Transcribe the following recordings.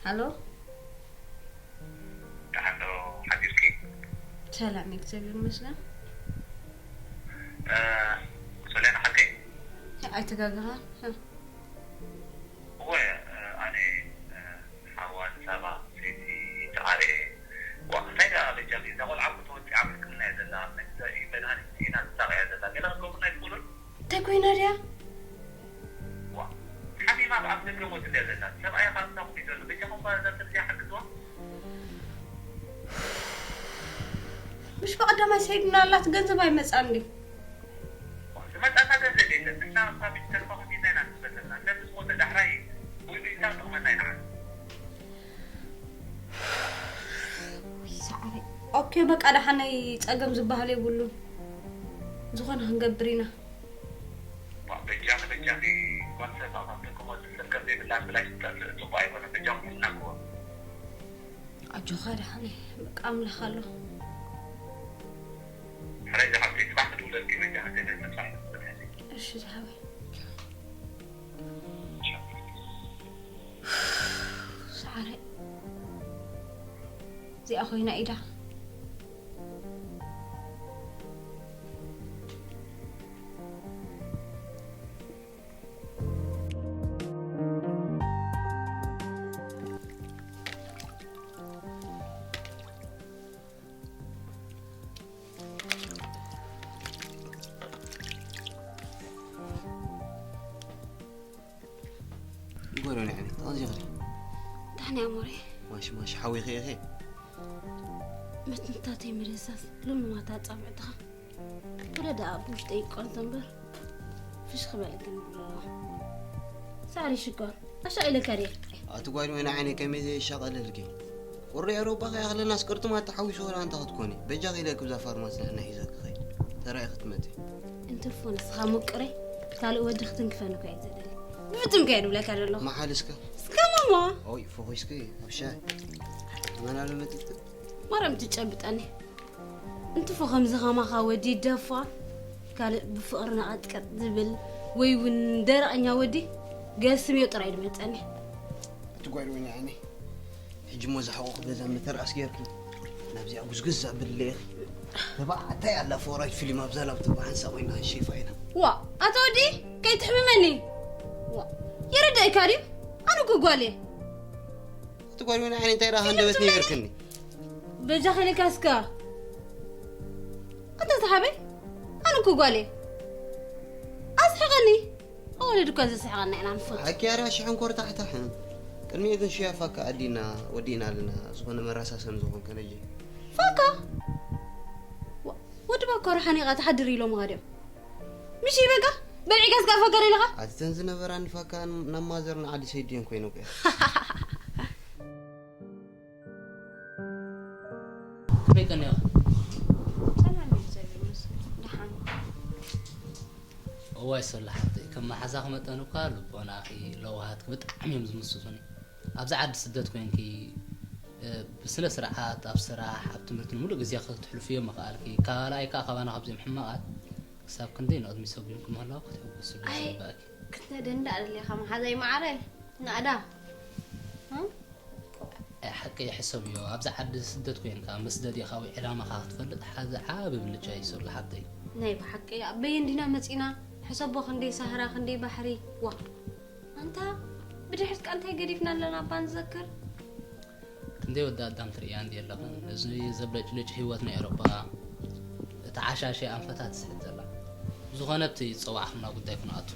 ሃሎ። ደሓን ዶ ሓዲርኪ? ሰላም፣ እግዚኣብሔር ይመስገን። እ፣ ሶልያና ሓብተይ? ኣይተጋገኻ። እወ፣ እ፣ ኣነ፣ እ፣ ሓዋ ንሳባ ሰይቲ ተቓርኤ። ዋ፣ እንታይ ደኣ በጃኺ፣ እዛ ቆልዓ እኮ ተወጺዓ ኣብ ሕክምና እያ ዘላ። መድሃኒት ስኢና ትሳቐ እያ ዘላ። ገለ ክትገብሩልና ኣይትኽእሉን? እንታይ ኮይና ድያ? ዋ፣ ሓሚማ ኣብ ደገ ሞት እያ ዘላ። ሰብኣያ ካብ እንዳ ኮፍ እዩ ዘሎ። በጃኹም እባ እዛ ሰብ እዚኣ ሓግዝዋ። ምሽ ብቐዳማይ ሰይድና ኣላት ገንዘብ ኣይመጻን ድዩ? ዝመጻና ገንዘብ የለን። ንሕና እኳ ሚኒስተር እኳ ኮፍ ኢልና ኢና ንሕስበተልና። ሰብ ምስ ሞተ ዳሕራይ ውዒሉ ኢልካ ጥቕመና ኣይንዓል። ሰዓረ። ኦኬ፣ በቃ ደሓነይ ጸገም ዝበሃል የብሉን። ዝኾነ ክንገብር ኢና። ዋ፣ በጃኺ፣ በጃኺ፣ ጓል ሰብ ኣብ ደገ ሞት ሰብ ከም ዘይብላ ብላሽ ትጠፍእ ጽቡቕ ኣይኮነን። በጃኹም ትናግርዎ። ኣጆኻ ደሓነይ፣ በቃ ኣምላኽ ኣሎ። ሕራይ ዝሓፍተይ፣ ጽባሕ ክድውለልኪ በጃኺ፣ ገለ ተስፋ ኣይትቁረጺ። እሺ ዝሓወይ። ሰዓረ። እዚኣ ኮይና ኢዳ። ይጎረኒ ዓይኒ ተቐንዚኽሪ ዳሕና ኣሞሬ ማሽ ማሽ ሓዊኺ ኢኺ መትንታተይ ምድህሳስ ልምማታ ጻምዕትኻ ወደ ደኣ ብውሽጠይ ይቋንተ እምበር ፍሽ ክበል ግን ብሎ ሳዕሪ ሽጓን ኣሻ ኢለካ ድየ ኣቲ ጓል ወይኒ ዓይኒ ከመይ ዘየሻቐለልኪ ቁሪ ኤውሮጳ ከይኣኽለናስ ቅርጥማት ተሓዊሱ ወላ ኣንታ ክትኮኒ በጃኺ ኢለ ክብዛ ፋርማሲ ንሕና ሒዘኪ ኸይድ ተራእየ ክትመጺ እንትርፎ ንስኻ ሙቅረይ ካልእ ወዲ ክትንክፈኒ እኮ እየ ዘደሊ ብፍጹም ከየ ድብለካ ዘለኹ መሓል እስከ እስከ ሞሞ ኦይ ፎኺስኪ ኣብ ሻይ መናለ መጢጥኪ ማርያም ትጨብጠኒ እንትፎ ከምዚ ከማኻ ወዲ ደፋ ካልእ ብፍቕሪ ነቐጥቀጥ ዝብል ወይ እውን ደረቐኛ ወዲ ገስምዮ ጥራይ ድመፀኒ እቲ ጓል ወይኒ ዓይኒ ሕጂ እሞ ዝሓቆኹ ገዛ ምተርኣስ ጌርኪ ናብዚኣ ጉዝጉዝ ኣብል ለይኺ ተባዕታይ ኣላ ፈወራጅ ፊልም ኣብዛ ላፕቶፕ ሓንሳ ኮይና ሸፋ ኢና ዋ ኣቶ ወዲ ከይትሕምመኒ ዋ ይርዳእካ ድዩ ኣነ እኮ ጓል እየ እቲ ጓል ወይኒ ዓይኒ እንታይ ደኣ ሃንደበት ነይርክኒ በጃ ከለካ እስካ ኣታ ዝሓበይ ኣነ እኮ ጓል እየ ኣስሕቐኒ ኣወለድ እኳ ዘስሕቐና ኢና ንፈቱ ሓኪ ኣርያ ሽሕንኮር ታሕታሕን ቅድሚኡ ግን ሽያፋካ ኣዲና ወዲእና ኣለና ዝኾነ መረሳሰም ዝኾን ከነጂ ፋካ ወዲ ባኮር ሓኒቓ ትሓድር ኢሎም ሃድዮም ምሽ ይበቃ በልዒጋስ ጋር ፈገር ኢለኻ ኣቲ ተን ዝነበራ ንፋካ ናብ ማዘር ንዓዲ ሰይድየን ኮይነ ቆያ ከመይ ቀኒኻ? ሰላም እዩ እግዚኣብሔር ይመስገን። ደሓን። እዋይ ሶላ ሓፍተይ ከም መሓዛኺ መጠን እኳ ልቦናኺ ለዋሃትኪ ብጣዕሚ እዮም ዝምስጡኒ። ኣብዚ ዓዲ ስደት ኮይንኪ እ፣ ብስነ ስርዓት ኣብ ስራሕ ኣብ ትምህርቲ ንምሉእ ግዜኺ ክትሕልፍዮ ምኽኣልኪ ካልኣይ ከዓ ካባና ካብዚኦም ሕማቓት ክሳብ ክንደይ ንቕድሚት ሰጒምኪ ምህላው ክትሕጎስሉ ኣይ ይግባእኪ። ክትነደኒ ደኣ ደሊኻ መሓዛይ ማዓረ ናእዳ ኣይ ሓቂ ሕሰብዮ ኣብዚ ዓዲ ስደት ኮይንካ መስደዲኻ ወይ ዕላማኻ ክትፈልጥ ሓዚ ዓቢ ብልጫ እዩ ሶሎ ሓብተይ ናይ ብሓቂ ኣበይ እንዲና መፂና ሕሰቦ ክንደይ ሳህራ ክንደይ ባሕሪ ዋ ኣንታ ብድሕሪትካ እንታይ ገዲፍና ኣለና እባ ንዘክር ክንደይ ወዲ ኣዳም ትርእያ እንዲ ኣለኽን እዚ ዘብለጭልጭ ህይወት ናይ ኤሮጳ እቲ ዓሻሸ ኣንፈታት ትስሕት ዘላ ብዝኾነ ኣብቲ ዝፀዋዕኹምና ጉዳይ ክንኣቱ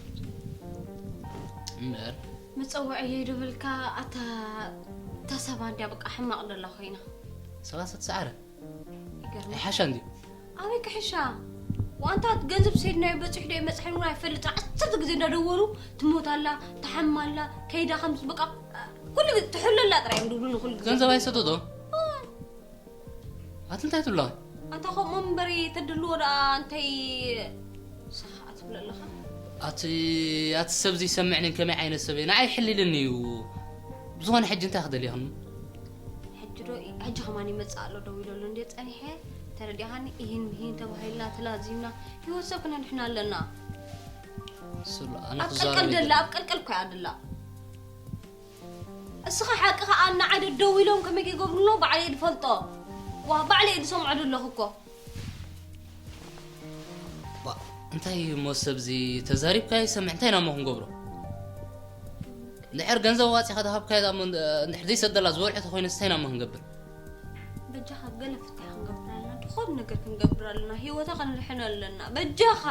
እምበር መፀውዒ የይደበልካ ኣታ እታ ሰባ እንድያ በቃ ሕማቕ ደላ ኮይና ሰባ ሰትሰዓረ ይገርም ኣይሓሻ እንድዩ ኣበይ ክሕሻ ዋንታ ገንዘብ ሰይድናዮ በፂሑ ዶ ይመፅሐን እውን ኣይፈልጥን ዓሰርተ ግዜ እንዳደወሉ ትሞት ኣላ ትሓማ ኣላ ከይዳ ከምስ በቃ ኩሉ ግዜ ትሕለላ ጥራይ እዮም ድብሉኒ ኩሉ ግዜ ገንዘብ ኣይሰጠጦ ኣቲ እንታይ ትብላ ኣታ ከምኡ እምበሪ ተድልዎ ደኣ እንታይ ሰሓ ትብለ ኣለኻ ኣቲ ኣቲ ሰብ ዝይሰምዕንን ከመይ ዓይነት ሰብ እየ ንዓይ ሕሊልኒ እዩ ብዝኾነ ሕጂ እንታይ ክደልየኽን ሕጂ ዶ ሕጂ ከማን ይመፅእ ኣሎ ደው ኢለሉ እንደ ፀኒሐ ተረዲኻኒ ኢሂን ምሂን ተባሂልና ተላዚምና ህይወት ሰብ ክነድሕና ኣለና ስሉ ኣነ ኣብ ቀልቀል ክዛረብ ደላ ይደሊ ኣብ ቀልቀል እኮ እያ ደላ እስኻ ሓቂ ኸኣ እናዓደ ደው ኢሎም ከመይ ከይገብሩሎ ባዕለይ ዝፈልጦ። ዋ፣ ባዕለይ ዝሰምዖ ዘለኹ እኮ። ባ፣ እንታይ እሞ ሰብዚ ተዛሪብካ ይሰምዕ፣ እንታይ ኢና እሞ ክንገብሮ? እንድሕር ገንዘብ ኣዋጺኻ ዝሃብካያ እሞ እንድሕር ዘይሰደላ ዝበልዖ ተኾይነስ እንታይ ኢና እሞ ክንገብር? በጃኻ ገለ ፍታሕ ክንገብር ኣለና፣ ዝኾነ ነገር ክንገብር ኣለና፣ ህይወታ ክንድሕን ኣለና። በጃኻ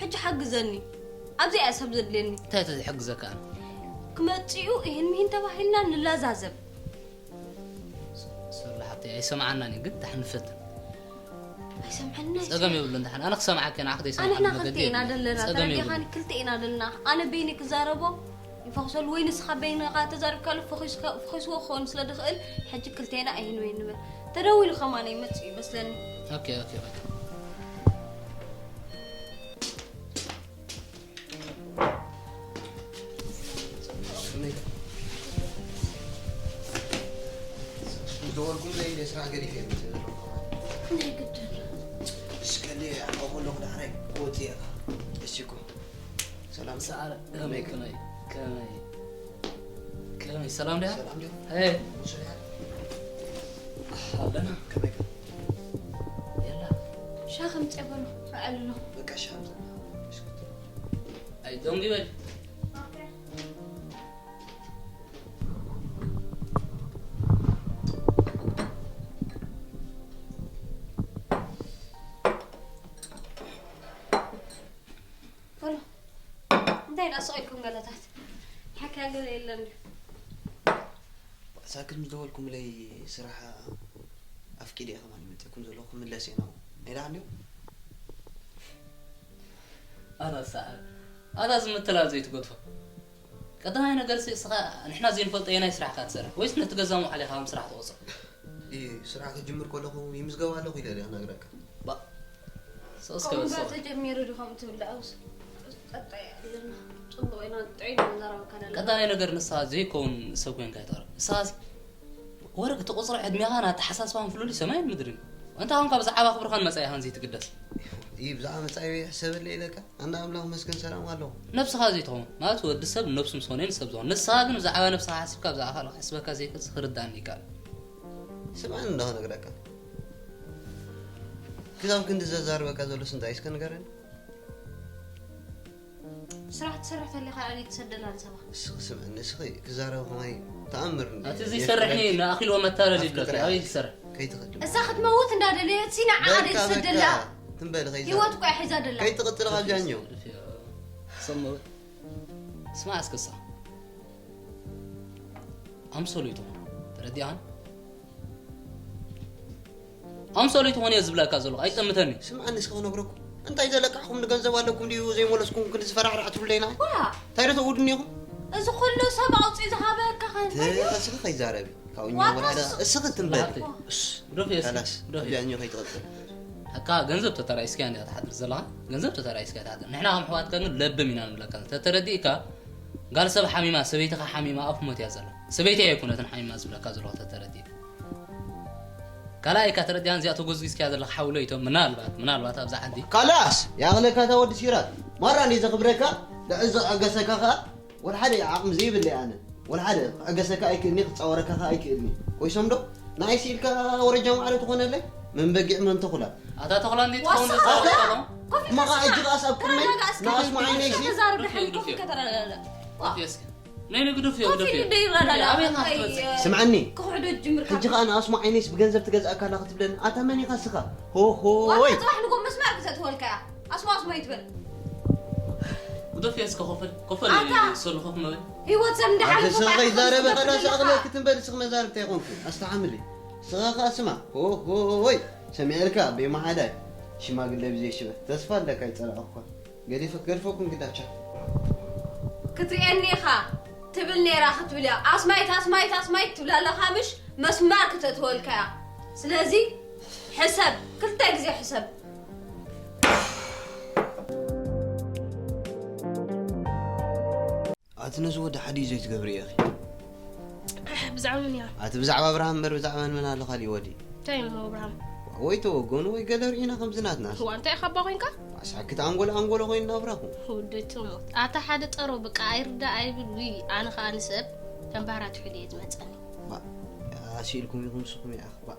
ሕጂ ሓግዘኒ፣ ኣብዚኣ እያ ሰብ ዘድልየኒ። እንታይ እቲ ዝሕግዘካ ኣነ? ክመጽኡ ይህን ምሂን ተባሂልና ንላዛዘብ። ሶላ ሓብተይ ኣይሰምዓናን እዩ፣ ግን ደሓን ንፈትን። ኣይሰምዓና እዩ። ጸገም የብሉን፣ ደሓን ኣነ ክሰምዓካ እየ፣ ንዓኺ ዘይሰምዓሉ ኣንሕና መገዲ ክልተ ኢና የብሉን። ዘለና፣ ጸገም ተረዲኻኒ? የብሉን። ክልተ ኢና ዘለና። ኣነ በይነይ ክዛረቦ ይፈኽሰሉ ወይ ንስኻ በይንኻ ተዛሪብካሉ ፈኺስካ-፣ ፈኺስዎ ክኸውን ስለ ዝኽእል፣ ሕጂ ክልቴና ኣይህን ወይ ንበል። ተደዊሉ ከማን ይመጽእ እዩ መስለኒ። ኦኬ፣ ኦኬ፣ በቃ። ዝደወልኩምለይ እንደ ስራሕ ገዲፈ እየ መፅእ ዘለኹ። ናይ ግድን። እስከ እንደ ኣቦ ከለኹ ዳሕራይ ክወፅእ እየ። እሺ እኮ። ሰላም። ሰዓረ፣ ከመይ፣ ከመይ፣ ከመይ፣ ከመይ፣ ሰላም ድያ? ሰላም ድያ? ሄ። ሙሱ ድያ? ኣለና። ከመይ ከ? የላ። ሻ ከምፅእ በሉ፣ ርኣሉ ኣሎ። በቃ ሻ ከምፅእ። ኣይ፣ ደንጉ ይበል። በሉ፣ እንታይ ደኣ ስቕ ኢልኩም ገለታት? ሓካያ ገለ የለን ድዩ? ሳክት ምስ ደወልኩምለይ ስራሕ ኣፍቂደ እየ ከማን ይመፀኩም ዘለኹ፣ ክምለስ እየ ናብኡ። ናይ ደሓን ድዩ? ኣታ ሰዓር፣ ኣታ ዝምትላል ዘይትገድፎ። ቀዳማይ ነገርሲ እስኻ ንሕና ዘይንፈልጦ ኣየናይ ስራሕ ኢኻ ትሰርሕ? ወይስ ነቲ ገዛ መውዓሊ ኢኻ ከም ስራሕ ትቖጽሮ? እይ፣ ስራሕ ክጅምር ከለኹ ይምዝገብ ኣለኹ ኢለ ድየ ክነግረካ? ባ፣ ስቕ እስከ ከምኡ በል፣ ጋር ስቕ። ተጀሚሩ ዶ ከምኡ ትብል? ኣውስ፣ ጠጣ ኣለና። ጽቡቕ ኢና፣ ጥዑይ ኢና ንዛረበካ ዘለና። ቀዳማይ ነገር ንስኻ ዘይከውን ሰብ ኮይንካ ኣይትቕረብ። ንስኻሲ ወርቂ ትቑጽሮ ዕድሜኻን ኣተሓሳስባን ፍሉልዩ ሰማይን ምድርን። እንተ ኾንካ ብዛዕባ ክብርኻን መጻኢኻን ዘይትግደስ። እይ፣ ብዛዕባ መጻኢ ሕሰበለይ ኢለካ? ኣንዳ ኣምላኽ መስገን ሰላም ኣለኹ። ነብስኻ ዘይትኸውን፣ ማለት ወዲ ሰብ ነብሱ ምስ ኾነ እዩ ንሰብ ዝኸውን። ንስኻ ግን ብዛዕባ ነብስኻ ሓሲብካ ብዛዕባ ካልእ ክሕስበካ ዘይክእል ክርድኣኒ ይከኣል። ስምዓኒ እንዶ ክነግረካ። ክሳብ ክንዲ ዘዛርበካ ዘሎስ እንታይ እስከ ንገረኒ? ስራሕ ትሰርሕ ተለኻ ኣበይ ትሰደላ ንሰባ? እስኺ ስምዕኒ፣ እስኺ ክዛረብ ከማይ ተኣምር እንዲ ኣቲ እዚ ይሰርሕኒ የፍረድኪ። ንኣኺልዎ መታለል ኣፍቅር ይብለካ። ኣበይ ይሰርሕ? ከይትኸድም። እሳ ክትመውት እንዳደለየት ሲ ንዓኣ በቃ፣ ደይ ትሰደላ? በቃ። ትም በል፣ ከይዛ-፣ ህይወት እኮ እያ ሒዛ ደላ። ከይትቕጽል ካብ ጃኞ። ሰሞ-፣ ስማ እስክሳ። ኣምሰሉ ይትኾን። ተረዲኣን? ኣምሰሉ ይትኾን እየ ዝብለካ ዘለኹ። ኣይጠምተኒ። ስምዓኒ እስከ ክነግረኩም። እንታይ ዘለቃሕኩም ንገንዘብ ኣለኩም ድዩ ዘይመለስኩም ክንዲ ዝፈራሕራሕ ትብለይና? ዋ! እንታይ ዶ ተውድኒ ኢኹም? እዚ ኩሉ ሰብ ኣውፂኡ ዝሃበካ ከ እንታይ እዩ? ተስኺ ከይዛረቢ። ካብኡ እኛ ዋጣ ወላዳ እሱ። እስኺ ትም በሊ። ላሃብተይ። እስ። ግደፍዮ እስኪ፣ ካላስ፣ ግደፍዮ። ኣብዚኣ እኛ ከይትቐጽል። እካ ገንዘብ ተተራኢስካ እንዲኻ ትሓድር ዘለኻ። ገንዘብ ተተራኢስካ ትሓድር። ንሕና ከም ኣሕዋትካ ግን ለብም ኢና ንብለካ። ተተረዲእካ፣ ጋል ሰብ ሓሚማ፣ ሰበይትኻ ሓሚማ፣ ኣፍ ሞት እያ ዘላ። ሰበይቲ ኣይኮነትን ሓሚማ ዝብለካ ዘለኹ ተተረዲእካ። ካልኣይ እካ ተረዲኣን እዚኣ ተጎዝጊዝካያ ዘለኻ ሓውሎ ይቶ፣ ምናልባት፣ ምናልባት ኣብዛ ዓዲ። ካላስ፣ ያኽለካ እታ ወዲ ሲራክ። ማራ እንዲ ዘኽብረካ፣ ልዕሊ ዘቐገሰካ ኸኣ፣ ወላ ሓደ ዓቕሚ ዘይብለይ ኣነ። ወላ ሓደ ክዕገሰካ ኣይክእልኒ፣ ክጻወረካ ከኣ ኣይክእልኒ። ኮይሶም ዶ? ንዓይ ስኢልካ ወረጃ ማዕረ ትኾነለይ? መን በጊዕ መን ተኹላ? ኣታ ተኹላ እንዴት ትኸውን ዋሳ ዘጻወረካ ኸኣ? ዶ? ኮፍ ኢልካ እሞ ኸኣ ስማዕ። እጅ ኸኣስ ኣብ ቅድመይ ተረጋጋ እስኪ። ንኣስማዓይ ነይሲ። ተዛረብ ደሓን ኮፍ ኢልካ ተረጋጋ። ዋእ። እስኪ። ነይ ንግደፍ እዮ፣ ኮፍ ግደፍ እዮ። ኢሉ ደይረዳዳ። ኣበይ ኢኻ ኣይ፣ ክትበጽሕ? ስምዓኒ። ክኽሕዶ ጅምርካ። ሕጂ ኸኣ ንኣስማዓይ ነይሲ ብገንዘብ ትገዝኣካ ኣላ ክትብለኒ? ኣታ መን ኢኻ እስኻ? ሆ፣ ሆ፣ ዋታ ወይ። ጽባሕ ንጎ መስመር ክተእትወልካ እያ። ኣስማ ኣስማ ይትበል። ግደፍዮ እስከ ኮፈል፣ ኮፈል ኣታ! ሰሉ ኮፍ መበል። ህይወት ሰብ እንዳሓለፈ ኣንተ ስኻ ባዕልኻ ከይዛረበ ዝገበር ከላ ዘለኻ። ስኣኽለ ክትንበል ስኽ መዛርብታ ይኾንኩ። ኣስተሓምሊ። ስኻ ኸኣ ስማ። ሆ፣ ሆ፣ ሆይ። ሰሚዐልካ፣ ቤማ ሓዳይ። ሽማግለ ብዘይ ሽበት። ተስፋ ኣለካ ይጸላእኳ። ገዲፈ ክገድፈኩም ግዳቻ። ክትርእየኒ ኢኻ ትብል ነይራ ክትብል እያ። ኣስማይት፣ ኣስማይት፣ ኣስማይት ትብል ኣለኻ ምሽ? መስማር ክተእትወልካ እያ። ስለዚ ሕሰብ፣ ክልተ ግዜ ሕሰብ። ኣቲ ነዚ ወዲ ሓዲ እዩ ዘይትገብሪ ኢኺ። ኣሕ፣ ብዛዕባ መን እያ? ኣቲ ብዛዕባ ኣብርሃም እምበር ብዛዕባ መን መን ኣሎ ካሊእ ወዲ? እንታይ እሞ ኣብርሃም? ወይ ተወገኑ ወይ ገለ ርኢና ከምዚ ናትና። እዋ፣ እንታይ ኢኻ ኣባ ኮይንካ? ኣሳክት ኣንጎሎ ኣንጎሎ ኮይኑ ናብራኹ። ወደይ ትሞት። ኣታ ሓደ ጸሮ በቃ ኣይርዳእ ኣይብል፣ ውይ፣ ኣነ ኸኣ ንሰብ። ተንባህራ ትሕሉ እየ ዝመፀኒ። ባ ኣስኢልኩም ኢኹም ንስኹም ይኣኽ ባ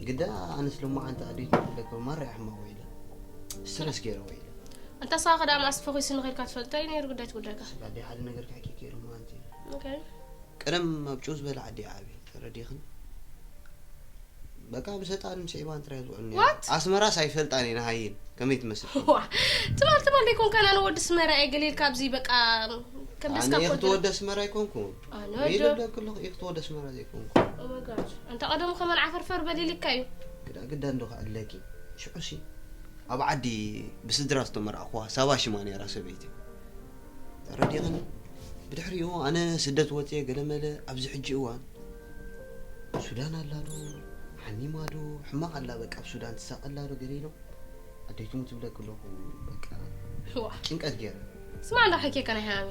ግዳ ኣነስ ሎማዓንቲ ኣዴት ንክለከ ማራ ሕማቕ ወይለ ስትረስ ገይረ ወይለ እንተ ስኻ ከዳ ማስ ፈኺሱ ንኸድካ ትፈልጦ እዩ ነይሩ ጉዳይ ትጉዳይካ ኣዴ ሓደ ነገር ካሕኪ ገይሩ ማንቲ ኦኬ ቀደም ኣብ ጭው ዝበለ ዓዲ ዓቢ ተረዲኽን በቃ ብሰጣን ምስ ዒባን ጥራይ ዝውዕል ነይሩ። What? ኣስመራስ ኣይፈልጣን እየ ንሃይን ከመይ ትመስል? ዋ ትባል ትባል ደይኮንካ ኣነ ወዲ ስመራ እየ ገሊልካ ኣብዚ በቃ ከም ደስካ ኣነ እየ ኮንትሮ ክትወዲ ኣስመራ ኣይኮንኩን። ኣነ ወይ ወዲ ደብለክለኹ እየ ክትወዲ ኣስመራ ዘይኮንኩ። Oh my God። እንተ ቀደሙ ከመን ዓፈርፈር በሊልካ እዩ ግዳ ግዳ እንዶ ከዕለኪ ሽዑሲ ኣብ ዓዲ ብስድራ ዝተመርዕኽዋ ሳባ ሽማ ነይራ ሰበይቲ ተረዲኽኒ። ብድሕሪኡ ኣነ ስደት ወፅየ ገለመለ ኣብዚ ሕጂ እዋን ሱዳን ኣላ ዶ ሓሚማ ዶ ሕማቕ ኣላ በቃ ኣብ ሱዳን ትሳቐ ኣላ ዶ ገለ ኢሎም ኣደይትሙ ትብለኪ ኣለኹ በቃ ዋ ጭንቀት ገይረ ስማ እንዳ ሓኪካ ናይ ሓሚ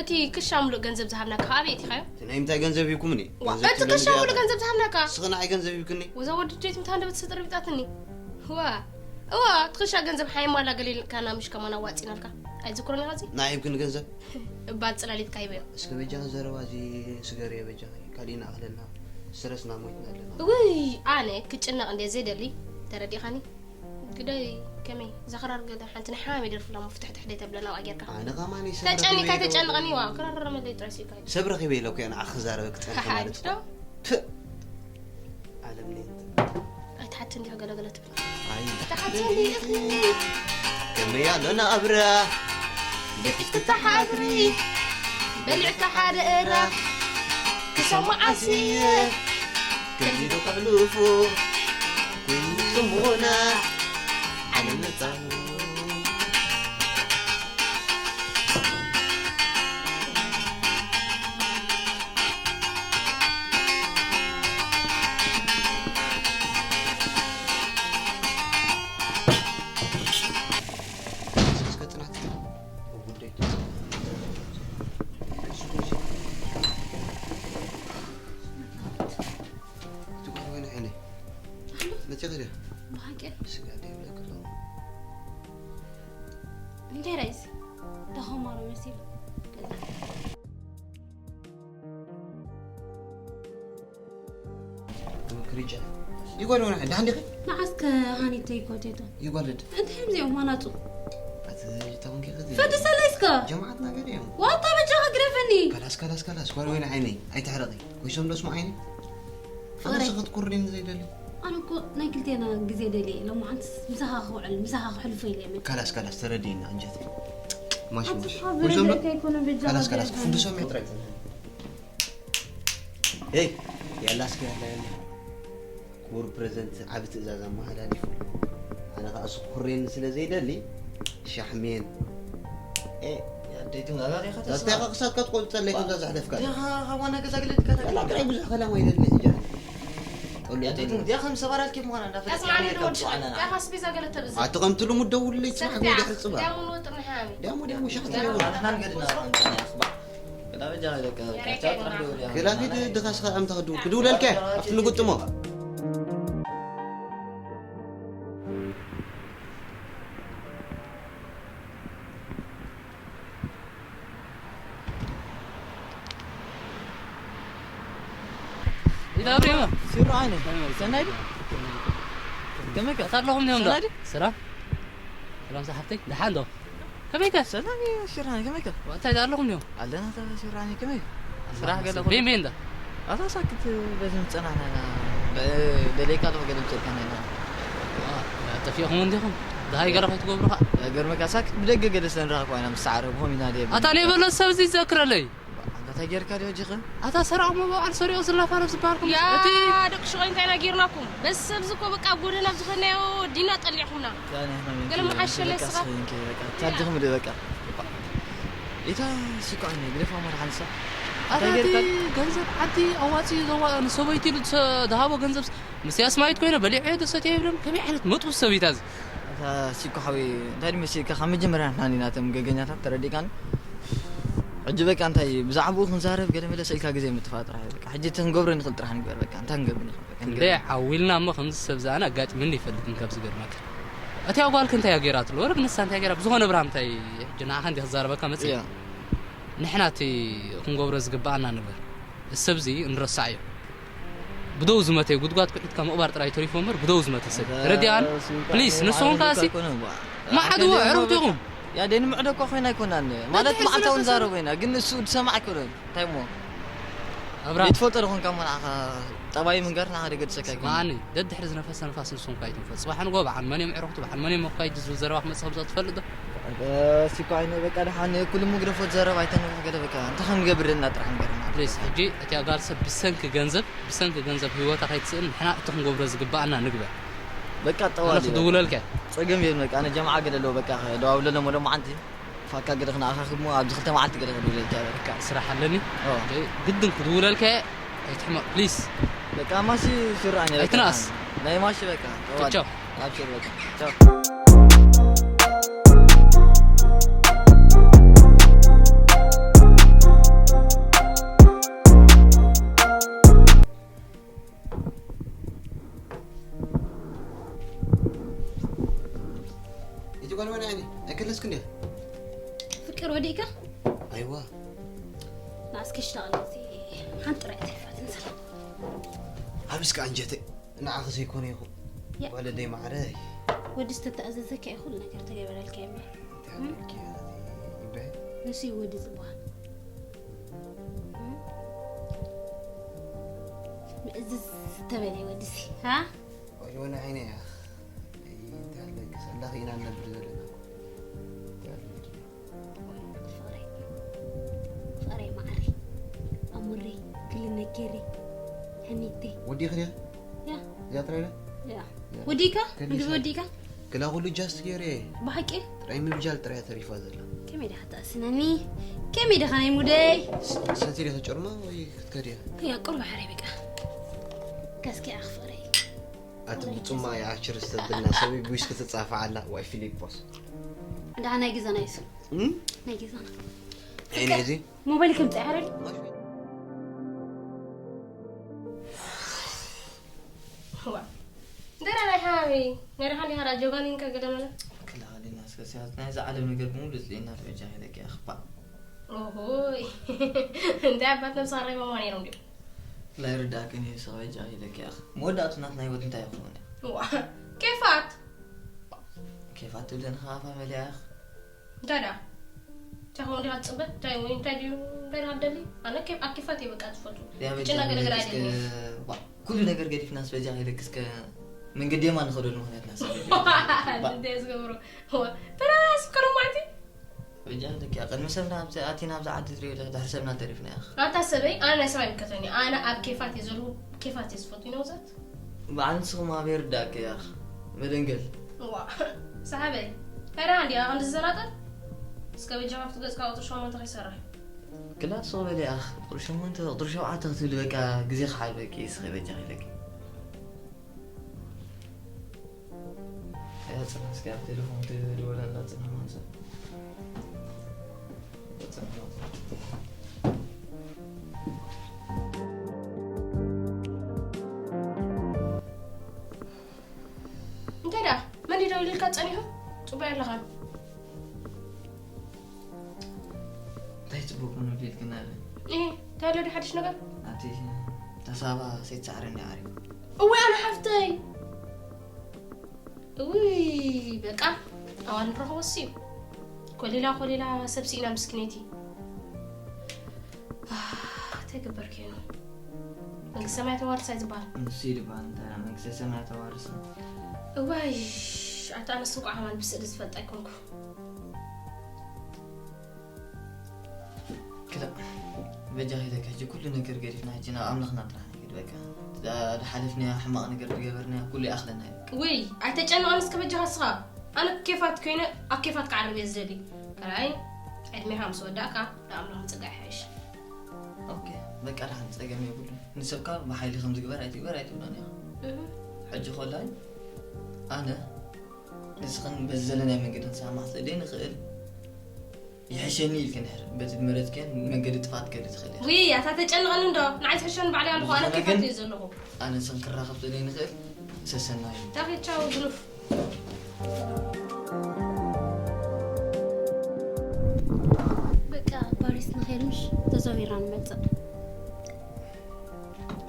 እቲ ክሻ ምሉእ ገንዘብ ዝሃብናካ ኣበይ እቲኻዮ እቲ ናይ ምንታይ ገንዘብ ሂብኩምኒ ዋ እቲ ክሻ ምሉእ ገንዘብ ዝሃብናካ ስኽና ኣይ ገንዘብ ሂብክኒ ወዛ ወዲ ጀይት ምታ እንደበት ስጥር ቢጣትኒ ዋ እዋ እቲ ክሻ ገንዘብ ሓይማላ ገሊልካና ምሽ ከማና ዋፂናልካ ኣይዝክሮን ኢኻ እዚ ናይ ሂብክኒ ገንዘብ እባል ፅላሊትካ ሂበዮ እስከ በጃ ዘረባ እዚ ስገርዮ በጃ ካሊእና ኣኽለና ስትረስና ሞይትና ኣለና ውይ ኣነ ክጭነቕ እንደ ዘይደሊ ተረዲኻኒ ግደይ ከመይ ዘኽራር ገለ ሓንቲ ናይ ሓማሚ ደርፍላ መፍትሕትሕ ደይ ተብለና ዋ ጌርካ ኣነ ኸማኒ ተጨኒካ ተጨንቐኒ ዋ ክራረመለይ ጥራይ ሲልካ ሰብ ረኺበ ኢለ ኮ ንዓ ክዛረበ ክፀንሐ ማለት ሓሓ ዓለም ነይት ኣይትሓቲ እንዲኻ ገለገለ ትብል ኣይ ተሓቲ እንዲኻ ከመይ ኣሎ ናብራ ደቂስክታ ሓድሪ በሊዕካ ሓደ እራ ክሰማዓሲ ከሚሉ ከሕልፉ ኮይኑ ጽሙና ዓለም መጻኑ ብሓቂ እንታይ ራይስ ደኸማሮ መሲሉ ክሪጫ ይጓል ሆነ ዳንዲኺ ንዓስከ ሃኒተይ ኮቴቶ ይጓልድ እንታይ እዮም እዚኦም ማናጹ ኣቲ ተወንኪ ከዚ ፈዲ ሰለይስከ ጀማዓት ነገር እዮም ዋታ በጃኻ ግረፈኒ ከላስ ከላስ ከላስ ጓል ወይን ዓይነይ ኣይትሕረቂ ኮይሶም ደስሙ ዓይነይ ኣነ ፍቕረይ። ስኽት ቁርዲን ዘይደሊ ኣነ እኮ ናይ ክልቴና ግዜ ደልየ ሎማዓንትስ ምሳኻ ክውዕል ምሳኻ ክሕልፎ ኢለ እየ መ ከላስ ከላስ ተረዲእና እንጀት ማሽ ኣቲ ማሽ ካብ ኮይሶም ዶ በደለካ ኣይኮነ በጃኻ ከላስ ከላስ ግረፈኒ። ክንዲ ሰሚዕ ጥራይ ጽንሕ ሄይ ያላ እስከ ያላ ያላ ክቡር ፕሬዝደንት ዓቢ ትእዛዝ ኣመሓላሊፉ ኣነ ከዓ ስኩሬን ስለ ዘይደሊ ሻሕሜን ያደይቱ ጋጋ ዲኻ ተስፋ ተስተካ ክሳትካ ትቆልፀለይ ከምዛ ዘሕለፍካ ዲኻ ካብ ዋና ገዛ ግለ ትከታ ያላ ጥራይ ብዙሕ ከላም ኣይደሊ ሕጃ ጠሉ ያደይቱ ዲኻ ከም ሰባራል ኬፍ ምዃና እንዳፈለጥካ ኣስማዕኒ ነይርካ ንወዲ ብፁዓና ሽቃ ካስቤዛ ገለ ተብዝ ኣቲ ከም ትሉም ደውለይ ፅባሕ ጎ ድሕሪ ፅባሕ ዳሙን ወጥር ንሓያሚ ዲያሞ ዲያሞ ሻሕቲ ንሕና ንገድና ንፀኒ ኣኽባር ገዳ በጃ ደቂ ያሬድ ጥራሕ ደውል የግና። እያ ክላፊት ድኻስኻ ኣምታ ክድውል ክድውለልካ ኣብቲ ንጉጥሞ ኢዳብሪማ ሲሮ ዓይነ ሰናይ ዲ ከመይ ከ ኣለኹም ዲዮም ዶ ሰናይ ዲ ስራ ሰላም ሰሓብተይ ደሓን ዶ ከመይ ከ ሰላም እዩ ሽራኒ ከመይ ከ እንታይ ዳ ኣለኹም ዲዮም ኣለና ተ ሽራኒ ከመይ ስራሕ ገለ ቤን ቤን ዳ ኣታ ሳክት በዚ ምጸናና ኢና ደለይካ ኣለኹ ገለ ምጸልካና ኢና ጠፊእኹም እንዲኹም ደሃይ ገለ ከይትገብሩ ኸዓ ገርመካ ሳክት ብደገ ገለ ስለ ንረኸብኩ ኢና ምስ ዓረብኹም ኢና ደየ ኣታ ናይ በሎ ሰብ እዚ ይዘክረለይ ኣታ ታይ ጌርካ ዲዮ ጅኸ ኣታ ሰራቕ መባዕል ሰሪቑ ዝላፋለፍ ዝበሃል ኩም ያ እቲ ደቂ ሽቆይ እንታይ ኢና ጌርናኩም በዚ ሰብዚ እኮ በቃ ኣብ ጎደና ኣብ ዝኸድናዮ ወዲና ጠሊዕኹምና ገለ መሓሸለ ስኻ ታድኹም ዶ በቃ ኢታ ስኳዕኒ ግደፋ መርሓንሳ ኣታ እቲ ገንዘብ ዓዲ ኣዋፂ ንሰበይቲ ኢሉ ዝሃቦ ገንዘብ ምስ ያስማይት ኮይነ በሊዐ ዶ ሰትየ ይብለን ከመይ ዓይነት መጥፉ ሰብ እዩ ታዚ ኣታ ሲኮ ሓወይ እንታይ ድመሲልካ ካብ መጀመርያ ንሕና ኢና ናቶም ገገኛታት ተረዲእካኒ ሕጂ በቃ እንታይ ብዛዕባኡ ክንዛረብ ገለ መለ ስኢልካ ግዜ ምጥፋእ ጥራሕ እዩ በቃ ሕጂ እቲ ክንገብሮ ንኽእል ጥራሕ ንግበር በቃ እንታይ ክንገብር ንኽእል በቃ እንደ ንገር ዓዊልና እሞ ከምዚ ሰብ ዝኣነ ኣጋጢሙኒ ይፈልጥን ካብ ዝገርመካ እቲያ ጓልክ እንታይ እያ ገይራትሉ ወረግ ንሳ እንታይ ገይራ ብዝኾነ ብርሃም እንታይ ሕጂ ንዓኻ እንዲ ክዛረበካ መፅእ እያ ንሕና እቲ ክንገብሮ ዝግበኣና ንግበር ሰብዚ ንረሳዕ እዩ። ብደው ዝመተ ጉድጓድ ኩዒትካ ምቕባር ጥራይ ተሪፎ እምበር ብደው ዝመተ ሰብ። ረዲኣን? ፕሊስ፣ ንስኹም ከኣ ሲ መዓድዎ፣ ዕረፍቱ ኢኹም። ያ ደን ምዕዶ እኮ ኮይና ኣይኮናን። ማለት ደድሕሪ ማዕታው ዝነፈሰ ንዛረብ ኢና፣ ግን ንሱ ዝሰማዕ ኣይኮነን። እንታይ እሞ? ኣብራ። ቤት ፎቶ ደኾንካ እሞ ንዓኻ ጠባይ ምንጋር ንዓኻ ደገድሰካ ኣይኮነን። ስማዕኒ፣ ደድሕሪ ዝነፈሰ ንፋስ ንስኹም ከኣ ኣይትንፈሱ። ጽባሕ ንጎ በዓል መን እዮም ዕረፍቱ፣ በዓል መን እዮም መኳይዲ ዝብል ዘረባ ክመጽእ ከም ዝኽእል ትፈልጡ ዶ? እሲ እኮ ዓይነ በቃ ደሓን ኩሉ ምግደፎ ዘረባ ኣይተንፍሕ ገለ በቃ። እንታይ ክንገብር ደና ጥራሕ ንገርና። ፕሊስ፣ ሕጂ እቲኣ ጋል ሰብ ብሰንኪ ገንዘብ፣ ብሰንኪ ገንዘብ ህይወታ ከይትስእን ንሕና እቲ ክንገብሮ ዝግባኣና ንግበር። በቃ ኣነ ጠዋል እዩ በቃ። ክድውለልካ። ጸገም የብሉን በቃ። ኣነ ጀምዓ ገለ ኣለዎ በቃ። ደዋውለሎም ወሎም መዓንቲ። ፋካ ገለ ክንኣኻኽብ እሞ ኣብዚ ክልተ መዓልቲ ገለ ክድውለልካ እየ በቃ። ስራሕ ኣለኒ። ኦ። ግድን ክድውለልካ እየ። ኣይትሕመቕ፣ ፕሊስ። በቃ ማሺ ሱራኒ በቃ። ኣይትንኣስ። ናይ ማሺ በቃ። ጠዋል። ቻው። ኣብሽር በቃ። ቻው። እቲ ጓል ወላ ዓይኒ ኣይከለስክን እያ። ፍቅር ወዲእካ? ኣይዋ። ንኣስኪ ሽታቕ ነዚ ሓንቲ ጥራይ ተሪፋትን ዘላ። ሓቢስካ ኣንጀተይ። ንዓኺ ዘይኮነ ይኹን። ያ። ጓለደይ ማዕረይ። ወዲ ዝተተኣዘዘካ እዩ ኩሉ ነገር ተገበረልካ እምበር። እንታይ ኣልኪ ኢብራሂም? ንሱ እዩ ወዲ ዝበሃል። እም? ምእዝዝ ዝተበለ ወዲ ሲ፣ ሃ? ወይ ወላ ዓይነ እያ። እንታይ ኣለኪ? ሰላኺ ኢና ንነብር ዘለና። እንታይ ኣለኪ? ፍቕረይ፣ ፍቕረይ ማዕረይ፣ ኣሙረይ፣ ክሊ ነገረይ፣ ሕኒተይ። ወዲኺ ድያ? ያ። እዚኣ ጥራይ ድያ? ያ። ያ። ወዲእካ? ከሊሳ። ምግቢ ወዲእካ? ክላ ኩሉ ጃስት ገይረ። ብሓቂ? ጥራይ ምብጃል ጥራይ ተሪፋ ዘላ። ከመይ ዲኻ ትኣስነኒ? ከመይ ዲኻ ናይ ሙደይ? ስ-፣ ሰቲ ዲኻ ጨርማ ወይ ክትከድያ? ያ፣ ቁሩብ ሕረይ በቃ። ከስኪ ኣኽ ፍቕረይ። ኣቲ ብጹማ እያ ችርስ ተብልና ሰብ ዊስኪ ትጻፋ ኣላ። ዋይ ፊሊፖስ። ደሓን ናይ ገዛና ይሱ። እም? ናይ ገዛና። ኣይ ነዚ። ሞባይል ከም ጻይ ሓረል። ዋ። ደራ ናይ ሓቢ። ናይ ደሓን ዲኻ ራጆ ጋኒን ከገደ ማለት? ክላኸልና እስከ ሲያዝ ናይ ዝዓለም ነገር ብምሉእ ጽሊና ተበጃ ሄደክ ያኽባ። ኦሆይ። እንታይ ኣባት ነብስኻ ረኺቦማ ነይሮም ድዮም? ላይርዳእክን እዩ፣ ሰበጃ ኢለኪ ኣኽ። መወዳእቱ ናትና ህይወት እንታይ ይኸውን? ዋ፣ ኬፋት። ኬፋት ትብለኒ ኸዓ ፋሚሊ ኣኽ። እንታይ ደኣ? እንታይ ኸውን ዲኻ ትጽበ? እንታይ ወይ እንታይ ድዩ? እንታይ ደኣ ትደሊ? ኣነ ኬፍ-፣ ኣብ ኬፋት እየ በቃ ዝፈቱ። ያ በጃ ክጭነቅ ነገር ኢለኪ እስከ፣ ኣይደልን። ዋ፣ ኩሉ ነገር ገዲፍና ስበጃ ኢለኪ እስከ መንገዲ የማን ንኸደሉ ምኽንያት ናስበጃ። እንታይ ዝገብሮ? ዋ፣ ተራስ ከረማቲ? በጃ ኣለኪ፣ ቅድሚ ሰብና ኣብዚ ኣቲና ኣብዚ ዓዲ ትሪኦ ኣለኺ፣ ድሕሪ ሰብና ተሪፍና ኢኺ። ኣታ ሰበይ፣ ኣነ ናይ ሰብ ኣይምልከተኒ። ኣነ ኣብ ኬፋት እየ ዘለኹ፣ ኬፋት እየ ዝፈቱ፣ you know that? በዓል ንስኹም ኣበይ ርዳእኪ ኢኺ? መደንገል። ዋ፣ ሰሓበይ። ተራ እንዲያ፣ ከምዚ ዝዘናጠል? እስከ በጃ ካብቲ ገጽካ ቁጽሪ ሸሞንተ ከይሰርሕ። ክላ ንስኹ በሊ ኢኺ፣ ቁጽሪ ሸሞንተ፣ ቁጽሪ ሸውዓተ ክትብሊ በቃ ግዜ ክሓልፈኪ፣ እስኺ በጃ ኢለኪ። እያ ጽናሕ፣ እስኪ ኣብ ቴሌፎን ትደወል ኣላ ጽናሕ ማንሳ። ጽናሕ። እንታይ ደኣ? መን እዩ ደው ኢልካ ጸኒሑ? ጽቡቕ ኣለኻ። እንታይ ጽቡቕ ምኑ ኢልክና ኣለ? እ፣ እንታይ ኣሎ ድሓድሽ ነገር? ኣቲ፣ እታ ሳባ ሰይትሰዕረኒ ዓሪባ። እወ፣ ኣነ ሓፍተይ። እውይ፣ በቃ፣ ኣዋል ንረኽቦ ሲ። ኮሊላ፣ ኮሊላ፣ ሰብ ስኢና ምስኪነይቲ። ኣህ፣ እንታይ ገበርክዮ? መንግስቲ ሰማይ ተዋርሳ እዩ ዝበሃል። ንሱ እዩ ዝበሃል፣ እንታይ መንግስቲ ሰማይ ተዋርሳ? እዋይ፣ ኣታ ኣነስ እንኳዕ ከማን ብስእሊ ዝፈልጥ ኣይኮንኩ። ክላ፣ በጃ ኸይደካ፣ ሕጂ ኩሉ ነገር ገዲፍና፣ ሕጂ ናብ ኣምላኽና ጥራሕ ንኪድ፣ በቃ። እዛ ዝሓለፍናያ ሕማቕ ነገር ዝገበርናያ ኩሉ ይኣኽለና እዩ። ውይ፣ ኣይተጨንቐን እስከ በጃኻ እስኻ። ኣነ ኬፋት ኮይነ ኣብ ኬፋት ክዓርብ እየ ዝደሊ። ካልኣይ፣ ዕድሜኻ ምስ ወዳእካ ንኣምላኽ ምጽጋዕ ይሓይሽ። ኦኬ፣ በቃ ደሓን ጸገም የብሉን። ንሰብካ ብሓይሊ ከም ዝግበር ኣይትግበር ኣይትብሎን ኢኻ። እህ። ሕጂ ኮላይ ኣነ ንስኽን በዚ ዘለናዮ መንገዲ ክንሰማማዕ ስለ ዘይንኽእል፣ ይሕሸኒ ኢልኪ እንድሕር በቲ ዝመረጽክዮን መንገዲ ጥፍኣት ክትከዲ ትኽእሊ ኢኺ። ውይ፣ ኣታ ተጨንቐኒ እንዶ፣ ንዓይ ዝሕሸኒ ባዕለይ ኣለኹ፣ ኣነ ብዝኾነ ኬፋት ግን እየ ዘለኹ። ኣነ ንስኽን ክራኸብ ስለ ዘይንኽእል፣ ሰሰናዩ። ታኺ ቻው፣ ግሉፍ። በቃ፣ ፓሪስ ንኸይድ ምሽ? ተዘዋዊርና ንመጽእ።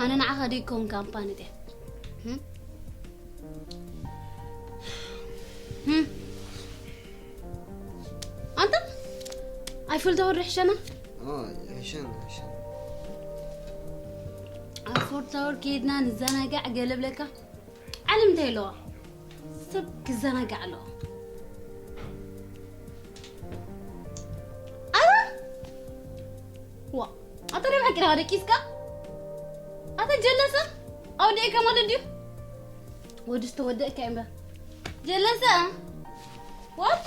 ኣነ ንዓኻ ደይኮን ካምፓኒ ድየ? ህም? ህም? ኣንተ ኣይፈል ታወር ይሕሸና? ኦ፣ ይሕሸን፣ ይሕሸን። ኣብ ፎር ታወር ከይድና ንዘናጋዕ ገለ ብለካ። ዓለም እንታይ ኣለዋ? ሰብ ክዘናጋዕ ኣለዎ። ኣረ! ዋ፣ ኣታ ናይ ብሓቂ ደኣ ደቂስካ? ኣታ ጀለሰ? ኣውዲኤካ ማለት ድዩ? ወዲ ዝተወደእካ እምበር። ጀለሰ? ዋታ?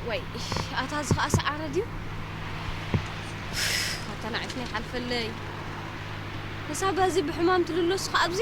ወይ፣ ኣታ እዚ ኸኣ ሰዓረ ድዩ? ኣታ ንዓይስ ናይ ሓልፈለይ። ነሳ በዚ ብሕማም ትልሎስ ኸኣ ኣብዚ?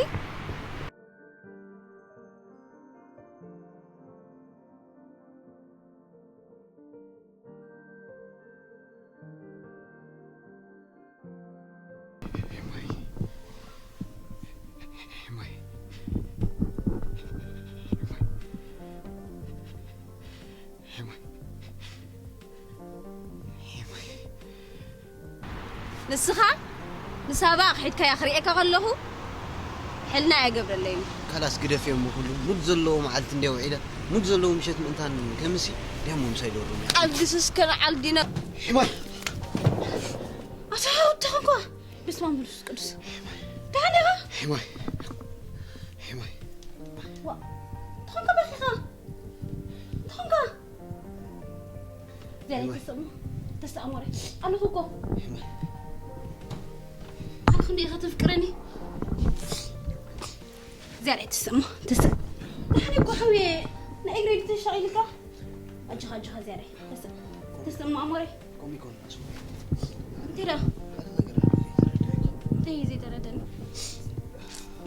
ንስኻ ንሳባ ኣኽሒድካያ ክርእየካ ከለኹ ሕልና ኣየገብረለይን እዩ። ካላስ ግደፍዮ እሞ ኩሉ ሙድ ዘለዎ መዓልቲ እንድየ ውዒለ፣ ሙድ ዘለዎ ምሸት ምእንታን ከምሲ ድያሞ ምሳይ ዶርም እያ። ኣብ ግስስ ከነዓል ዲና። ሒማይ! ኣታ ወዲ ተኾንኳ! በስመ ኣብ መንፈስ ቅዱስ። ደሓን ኢኻ? ሒማይ! ሒማይ! ዋ፣ ተኾንካ በኺኻ? ተኾንካ? ዘረይ ተስእሞ፣ ተስእሞ ረ ኣለኹ እኮ። ኣነ ክንደይ ኢኻ ተፍቅረኒ? ዘረይ ተስእሞ፣ ተስእ-፣ ንሓደ እኮ ሓውየ፣ ናይ እግረይ ተሻቒልካ። ኣጆኻ፣ ኣጆኻ ዘረይ፣ ተስእ-፣ ተስእሞ ኣሞረይ። ከምኡ ይኮን፣ ኣስመ። እንታይ ደኣ? ሓደ ነገር ኣሎ ዘይተረዳእካ። እንታይ እዩ ዘይተረዳእኒ?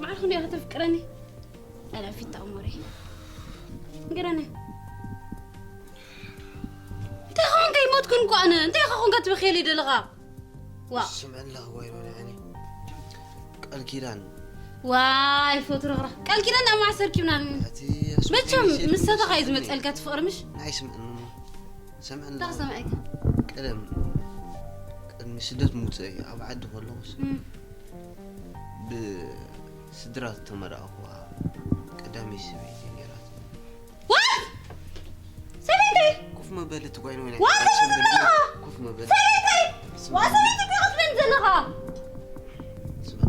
መዓር ክንደይ ኢኻ ተፍቅረኒ? ኣላፊት ኣሞረይ። ንገረኒ። እንታይ ኾንካ? ይሞትኩን እኮ ኣነ። እንታይ ኾንካ ትበኽየለይ ዘለኻ? ዋ። ስምዕላ ወይ ወላኒ። ቃል ኪዳን። ዋይ፣ ፎቶ ረኽራ። ቃል ኪዳን ኣብ ማዕሰር ኪብና። እቲ ኣስመ መቸም ሴት ምስ ሰተኻ እዩ ስምዕኒ። ዝመጸልካ እቲ ፍቕሪ ምሽ? ናይ ስምዕኒ እሞ። ስምዕኒ። እንታይ ክሰምዐካ? ቀደም፣ ቅድሚ ስደት ምውፅእ ኣብ ዓዲ ከለኹስ፣ እም። ብስድራ ዝተመርኣኹዋ ቀዳመይ ሰበይቲ ነይራት። ዋት? ሰበይተይ? ኮፍ መበሊ እቲ ጓይን ወይና ዋት? ሰበይተይ? ኮፍ መበሊ። ሰበይተይ? ስማ። ዋ፣ ሰበይተይ እኮ ክትብል ዘለኻ? ስማ።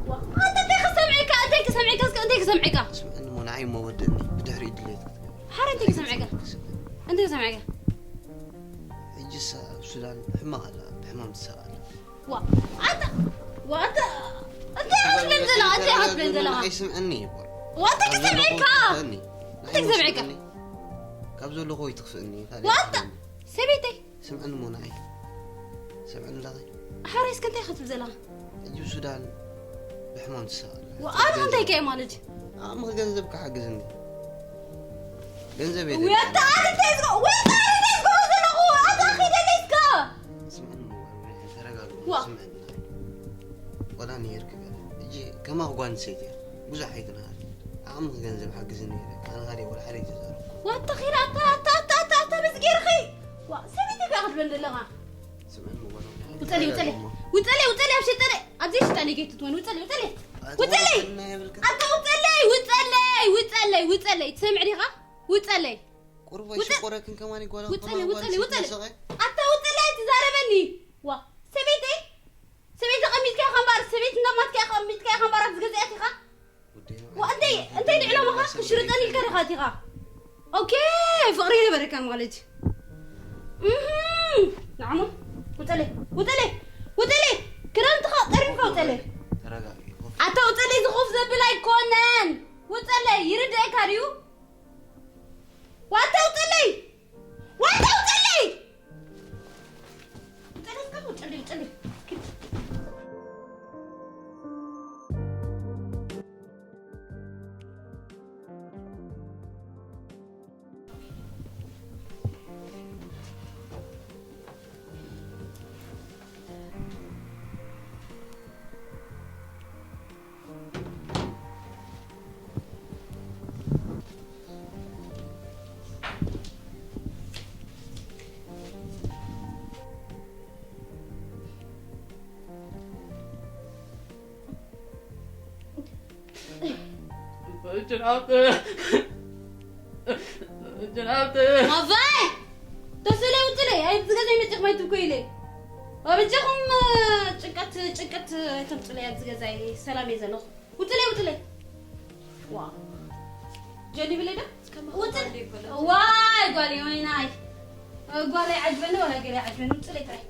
ዋ፣ ኣንተ እንታይ ክሰምዐካ? እንታይ ክሰምዐካ? እስከ እንታይ ክሰምዐካ? ስምዕኒ እሞ ንዓይ እሞ ወደኒ። ብድሕሪኡ ድሌት ክትገብር። ሓረ እንታይ ክሰምዐካ? ክሰምዕ። እንታይ ክሰምዐካ? ሕጂስ ኣብ ሱዳን ሕማቕ ኣላ። ብሕማም ትሳቐ ኣላ። ዋ፣ ኣንተ፣ ዋ፣ ኣንተ፣ እንታይ ኢኻ ትብል ዘለኻ? እንታይ ኢኻ ትብል ዘለኻ? ኣይስምዐኒ እኮ። ዋ፣ እንታይ ክሰምዐካ? እንታይ ክሰምዐካ? ካብ ዘለኹ ወይ ትኽፍእኒ። ካልእ ዋ፣ ኣንተ፣ ኣይትኽፍእኒ። ሰበይተይ። ስምዕኒ እሞ ንዓይ። ስምዕኒ እንዳኸ። ሓራይ እስከ እንታይ ኢኻ ትብል ዘለኻ? ሕጂ ሱዳን ብሕማም ትሳቐ ኣላ። ዋ፣ ኣነ እንታይ ከ ማለት? ዓቕምኺ ገንዘብ ክሓግዝኒ። ገንዘብ የለን። ወታ ኣነ እንታይ ዝጎ-፣ ወታ ኣነ እንታይ ዝጎ ዘለኹ? ኣታ ኺደለይ እስከ። ስምዕኒ እሞ፣ ተረጋግኡ፣ ዋ። ስምዕኒ። ቆላ ነይርክ ገለ። ሕጂ ከማኽ ጓል ኣንስተይቲ እያ። ብዙሕ ኣይትንሃር። ዓቕምኺ ገንዘብ ሓግዝኒ ኢለ። ኣነ ኻደ ወላ ሓደ ኣይተዛረብኩ። ወታ ኺራ፣ ኣታ፣ ኣታ፣ ኣታ፣ ኣታ፣ ኣታ፣ በዚ ገይርኺ። ዋ፣ ሰበይቲ ከ ክትበል ዘለኻ? ስምዕኒ እሞ፣ ጓል ኣንስተይቲ። ውፀለይ፣ ውፀለይ። ተረጋግኡ እሞ። ውፀለይ፣ ውፀለይ፣ ኣብ ሸጠለይ። ኣብዚ ሽጣለይ ጌት ትትወን። ውፀለይ፣ ውፀለይ። ኣታ ውፀለይ። ወላ የብልክን። ኣታ ውፀለይ፣ ውፀለይ፣ ውፀለይ፣ ውፀለይ። ትሰምዕ ዲኻ? ውፀለይ። ቁሩብ ውፀ-፣ ኣይሽቆረክን ከማን ጓል ውፀለይ፣ ጓል ውፀለይ፣ ውፀለይ። መሰኸ? ኣታ ውፀለይ ትዛረበኒ። ዋ፣ ሰበይተይ? ሰበይቲ ቀሚጥካ ኢኻ እምበኣር፣ ሰበይቲ እንዳማትካ ኢኻ ቀሚጥካ ኢኻ እምበኣር፣ ኣብዚ ገዛ ኣቲኻ? ወደይ ዋ፣ እንታይ፣ እንታይ ንዕላማኻ? ክሽርጠን ኢልካ ዲኻ ኣቲኻ? ኦኬ፣ ፍቕሪ ይነበረካ ማለት እዩ። እህ፣ ንዓሞ፣ ውፀለይ፣ ውፀለይ፣ ውፀለይ። ክዳን ተኸ-፣ ጠሪምካ ውፀለይ። ተረጋጊ። ኣታ ውፀለይ፣ እዚ ኮፍ ዘብል ኣይኮነን። ውፀለይ፣ ይርድኣካ ድዩ? ዋታ ውፀለይ! ዋታ ውፀለይ! ውፀለይ እስከ ውፀለይ፣ ውፀለይ። ጅንኣት ጅንኣት ኣባይ ተስለይ ውፅለይ። ኣይ ዝገዛይ መጨኽ ማይ ትብኮ ኢለ ኣበጃኹም። ጭንቀት ጭንቀት ኣይተምፅለይ። ኣብ ዝገዛይ ሰላም እየ ዘለኹ። ውፅለይ ውፅለይ። ዋ ጀሊብለይ ዶ ውፅል ዋይ ጓለይ ወይናይ ጓለይ ዓጅበኒ ወላ ገለ ዓጅበኒ። ውፅለይ ጥራይ።